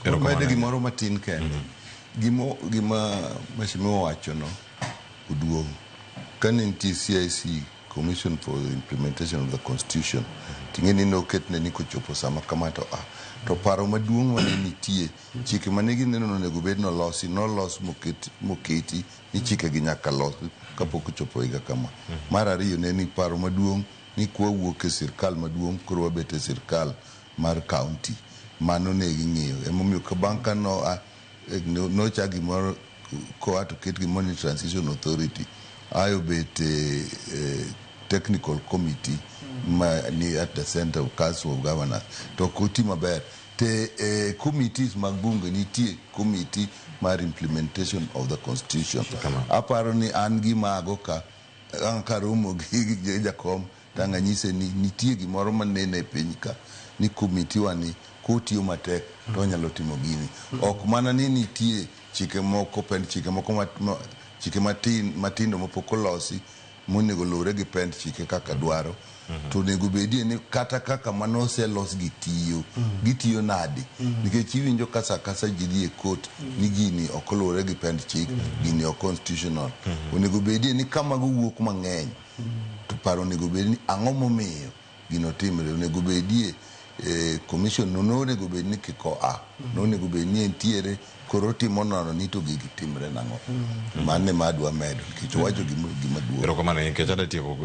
Erokamano. Mede gimoro matin kende. Gima Mheshimiwa owachono oduong'. Kane nitie CIC, Commission for the Implementation of the Constitution, ting'e ni noketne ni kochopo sama kama to a. To paro maduong' mane nitie, chike mane gineno nonego bed nolosi, nolos moketi ni chike gi nyaka losi kapok ochopo higa kama. Mar ariyo ne ni paro maduong' ni kwawuok e sirkal maduong' koro wabet e sirkal mar county. Mano ne ging'iyo. Emomiyo ka bang' ka no a nochak gimoro koa to ket gimoro ni Transition Authority ayo bet technical committee ma ni at the center of Council of Governors to ok oti maber te committees mag bunge nitie committee mar implementation of the constitution. Aparo ni an gimago ka ang' karomo gi jakom tang' anyise ni nitie gimoro manene e piny ka ni committee wa ni kotiyo matek to onyalo timo gini. Ok mana ni nitie chike moko pend chike moko chike matin matindo mapok olosi monego luwre gi pend chike kaka dwaro. To onego bedie ni kata kaka mano oselos gi tiyo gitiyo nade, nikech iwinjo ka sa ka sa ji dhi e court ni gini ok oluwore gi pend chik, gini ok constitutional. Onego bedie ni ka mago wuok mang'eny to paro onego bed ni ang'o momiyo gino timre. Onego bedie commission no nonego bed ni kik oa, nonego bed ni entiere koro otimo nono ni to gigi timre nang'o. Mano ema adwa medo nikech owacho gima duong'. Erokamano nikech adwa tieko.